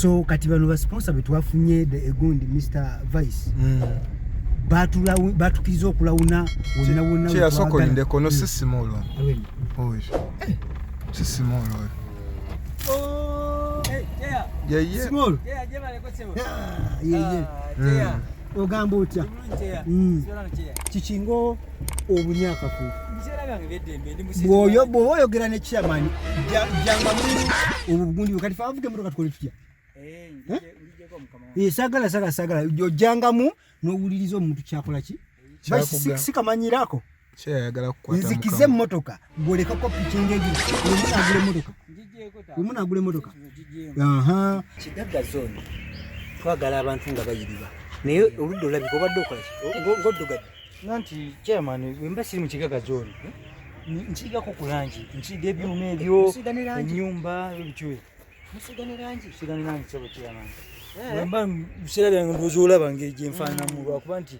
So kati bano basponsor betwafunye, egundi Mr Vice, batukiriza okulawuna wonna wonna. Kyeyasooka olindeko no si Small oyo, si Small oyo yeye. Small yeye, ogamba otya? Kikingo obunyakafu bwoyo bw'oba oyogera ne chairman jangamu obugundi. Kati fe avuga emotoka tukole tutya? Eh, sagala sagala sagala ojjangamu n'owuliriza omuntu kyakola ki. Kyakugamba. Sikamanyirako. Kyeyayagala kukwata. Nzikize emmotoka ng'olekako piki engegi wemunagula emmotoka, wemunagula emmotoka. Aha, Kigagga Zone twagala abantu nga bayiriba, naye oludda olabika obadde okola ki? Ng'oddugadde. Nanti chairman, wemba siri mu Kigagga Zone, nsiigako ku langi, nsiiga ebyuma ebyo. Musiiga ne langi? Ennyumba ebityo. Musiiga ne langi? Nsiiga ne langi, sebo chairman. Wemba biseera byange ndowooza olaba ngeri gyenfaananamu lwakuba nti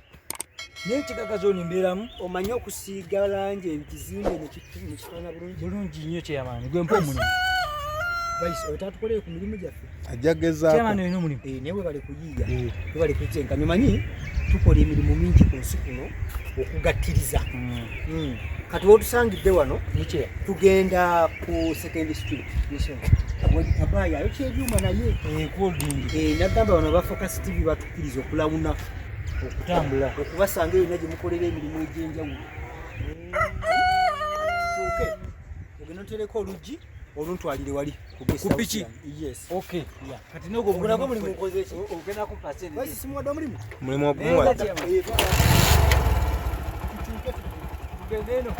naye Kigagga Zone mbeeramu. Omanyi okusiiga langi ekizimbe nekifaanana bulungi? Bulungi nnyo chairman, gwe mpa omulimu. Vice oyo tatukolere ku mirimu gyaffe. Ajja gezaako. Chairman, olina omulimu? Eh, naye webale kuyiiya, webale kutenkanya. Omanyi tukola emirimu mingi ku nsi kuno okugattiriza. Kati wotusangidde wano, Nikyeya. tugenda ku Second Street. Kabaaya ayokya ebyuma naye. Colding. Eh, nagamba bano ba Focus TV batukkiriza okulawuna, okutambula, okubasanga yonna gye mukolera emirimu egy'enjawulo. Tutuuke ogenda otereka oluggi oluntwalire wali ku guest Ku house piki? yange. Yes. Okay. Yeah. Kati nogwo Ogwo nagwo mulimu nkoze ki? Ogenda kumpa sente. Vice, simuwadde omulimu? Omulimu ogumuwadde. Tugende eno.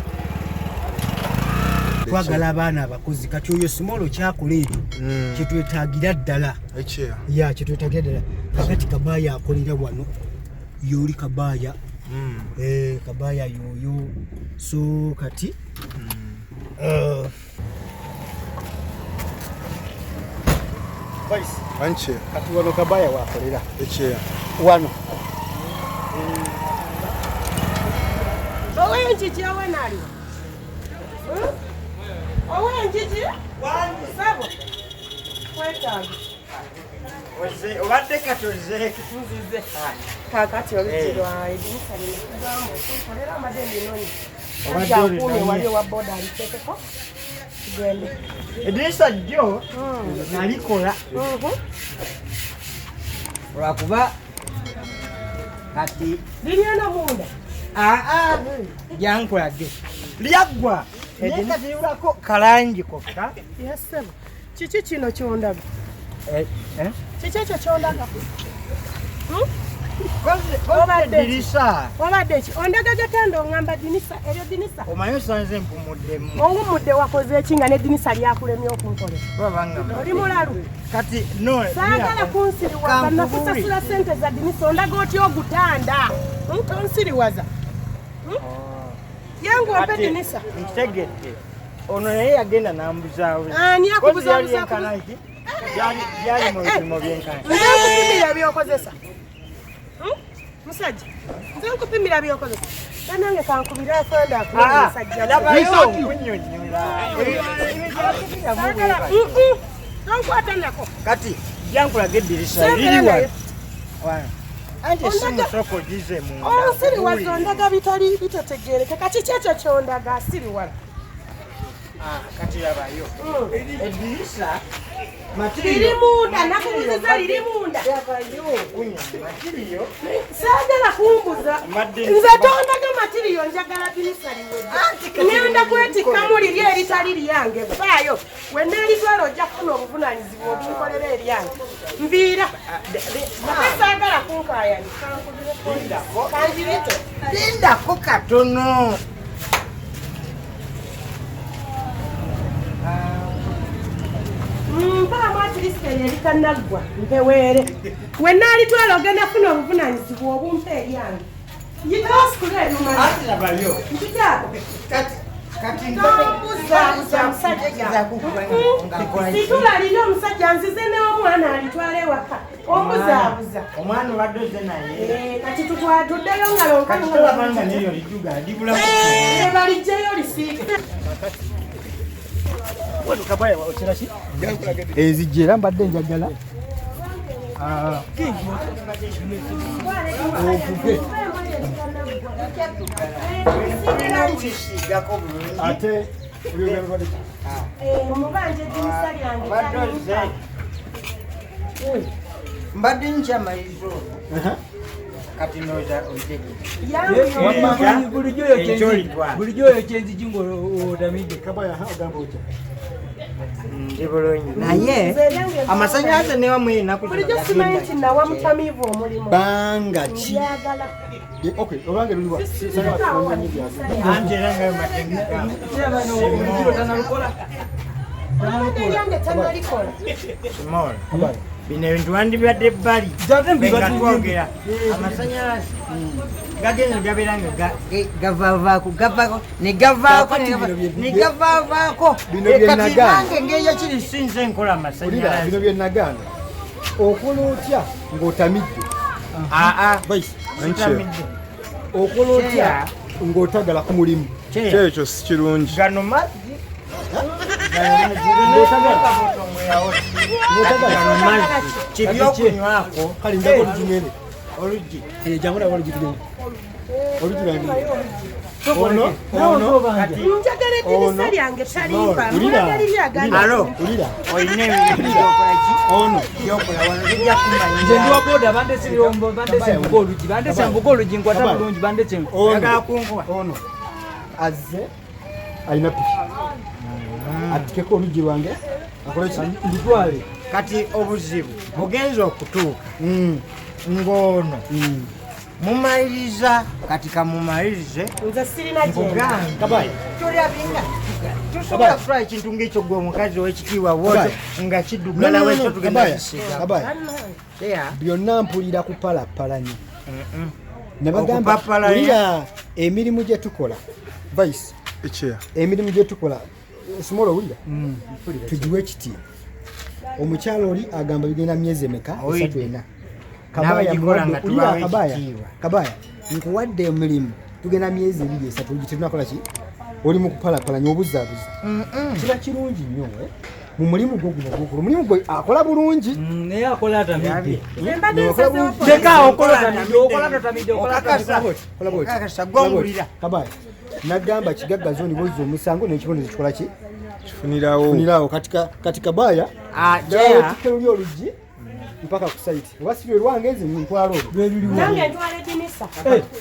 Twagala abaana abakozi. Kati oyo Small kyakola ekyo kyetwetaagira ddala. Ekyeya. Ya, kyetwetaagira ddala. Kakati Kabaaya akolera wano, yoli Kabaaya. Eh, Kabaaya yoyo. So kati Vice, Ankyeya. Kati wano Kabaaya wakolera. Ekyeya. Wano. Owenjiji owenaliwo owenjiji sabo kwetaaga. Obadde katoze. Nzize kakati oluggi lwa edinisa lino kugamba okunkolera amadde ndinonye akuumye wali owa boda aliteekeko tugende. Edirisa jjo nalikola lwakuba kati Liryona munda. Aa, lyankulage lyaggwa, naye kati libulako kalangi kokka. Yes ssebo, kiki kino kyondaga? Eh, eh? Kiki ekyo kyondaga? Koze edirisa. Wabadde ki ondaga gatanda oŋŋamba dinisa eryo dinisa? Omanyi osanze mpumuddemu. Owummudde wakoze eki nga n'eddinisa lyakulemye okunkolera? Babanga. Oli mulalu. Kati no. Saagala kunsiriwaza. Kankubuulire. Nakusasula sente za dinisa, ondaga otya ogutanda? Tonsiriwaza. Yangu ompe Kati, dinisa. Nkitegedde, ono naye yagenda nambuzaabuza. Ani akubuzaabuza? Akubuza byali mu bipimo byenkana. Nze nkupimira byokozesa? Musajja, nze nkupimira byokozesa? Banange, kankubire afande akulaba musajja. Labayo nkunyonyola. Saagala, tonkwata nako. Kati jankulaga eddirisa Sembera liri naye. wano, anti esimu Ondaga- sooka ogize munda. Onsiriwaza, ondaga bitali bitategeereka. Kati kyekyo kyondaga asiriwala. Ah, kati labayo eddirisa. Liri munda, nakubuziza liri munda. Labayo nkunyonyola material. Saagala kumbuza. Nze tondaga material, njagala dinisa liwedde. Ngenda kwetikkamu liri eritali lyange. Vaayo, weneeritwala ojja kufuna obuvunaanyizibwa obunkolera eryange. Nviira ate saagala kunkaayani. Kanjirite. Lindako katono. Mpaamu at least eryo eritanaggwa mpeweere. Wenaalitwala ogenda funa obuvunaanyizibwa obumpa eryange. Yitawo sikulu erumanyi. Anti labayo. Nkitaako. Kati kati Tombuzaabuza musajja. Situla lina omusajja nzize n'omwana alitwala ewaka, ombuzaabuza. Omwana obadde ozze naye? Eh, kati tutwaduddeyo ngalo. Kati tolabanga neryo lijuga libulako. Balijjeyo lisiike. Ezijja era mbadde njagala. Ovuge. Ate Omubanja eddirisa lyange talimpa. Mbadde nkyamaliriza olwo kati ndowooza obitegedde. Bulijjo oyo kyenzigi ng'otamidde. Ndi bulungi naye amasanyalaze newamu enaku Bulijjo simanyi nti nawa mutamiivu omulimu. Banga ki? Mbyagala. Okay, obange luliwa. Anti era nga mbadde ngamba. Olugiro tanalukola. Obadde eryange tannalikola. Small. Bino ebintu wandibadde ebbali Ate mbibadde nga twogera amasanyalaze gagenda gabeera nga gavaavaako gavaako ne gavaako ne gavaavaako. Bino bye Kati nagaana. nange ng'eyo kiri sinze nkola Olira amasanyalaze. bino bye nagaana. Okola otya ng'otamidde? Aa, Vice, sitamidde. okola otya ng'otagala ku mulimu? Kyeya. Kyekyo si kirungi. Gano mazzi. Gano mazzi kibi okunywako. Kale ndaga oluggi ngende. Oluggi. Jangu ndaga oluggi tugende. Oluggi lwange. Ono, ono, Njagala eddirisa lyange talimpa. Wulira. Mulaga liri agamba. Alo, Wulira. olina ebintu byokola ki? Ono. Byokola wano bijja Nze ndi wa kumanyira. boda bandese bandese mbuga oluggi bandese mbuga oluggi nkwata bulungi bandese. Ono. Oyagala kunkuba? Ono. Azze alina piki. Atikeko oluggi lwange. Akole ki? Ndutwale. Kati obuzibu bugenza okutuuka ng'ono mumaliriza kati kamumalirize Nze sirina gyenda. nkugambe Kabaye. tolabinga tosobola kutwala ekintu ng'ekyo gwe omukazi ow'ekitiibwa bwotyo nga kiddugala wekyo tugenda Kabaya. kisiga. Kabaya. Kyeya. Byonna mpulira kupalapalanya. Nabagamba Okupapalanya. wulira emirimu gye tukola. Vice, Ekyeya. emirimu gye tukola. Small owulira? Tugiwe ekitiibwa. Omukyalo oli agamba bigenda myezi emeka? Oyi. Esatu ena. N'abagikola nga muwadde- wulira, tubawa Kabaya, ekitiibwa. Kabaya, nkuwadde omulimu tugenda myezi ebiri esatu oluggi tetunakola ki? Oli mu kupalapalanya obuzaabuza. Kiba kirungi nnyo mu mulimu gwo guno gwokola. Omulimu gwe akola bulungi. Naye akola atamidde. Nze mbadde nsazeewo poliisi. Leka okola atamidde okola totamidde okola Okakasa. Kola bw'oti. Okakasa, Kola bw'oti. gwongulira. Kabaya, nagamba Kigagga Zone bw'ozza omusango n'ekibonerezo kikola ki? Kifunirawo. Funirawo. Kati Kabaya, Ah, kyeya. otikke luli oluggi mpaka ku site. Oba si lwe lwange nze ntwala olwo. Nange ntwala eddirisa.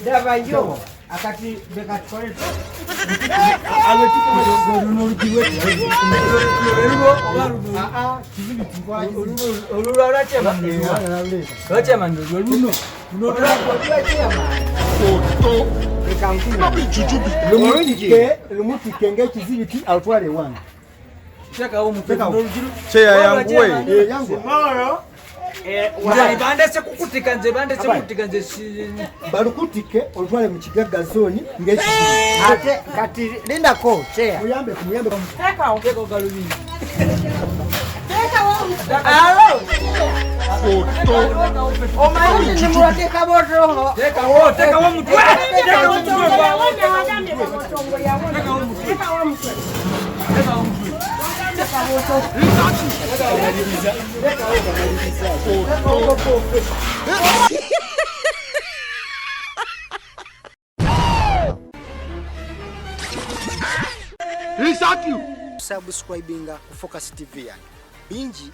Dabayo akati leka tukole Olulwa lwakyamani lwe luno. Lumutikke ng'ekizibiti alutwale ewange. Teekawo omutwe oluggi. Kyeya yanguwe. Yangu. Moro Nze bandese kukutika nze bandese kukutika nze Balukutike olutwale mu Kigagga Zone ng'ekizibiti. Ate kati lindako kyeya. Muyambe ku muyambe. Teekawo. Teekawo galubindi. Teekawo. Alo. Omanyi nti mulwadde kabotongo. Teekawo teekawo omutwe. Teekawo omutwe. Yawona wagambye kabotongo yawona. Teekawo omutwe. Teekawo omutwe. Subscribinga ku Focus TV yange. Bingi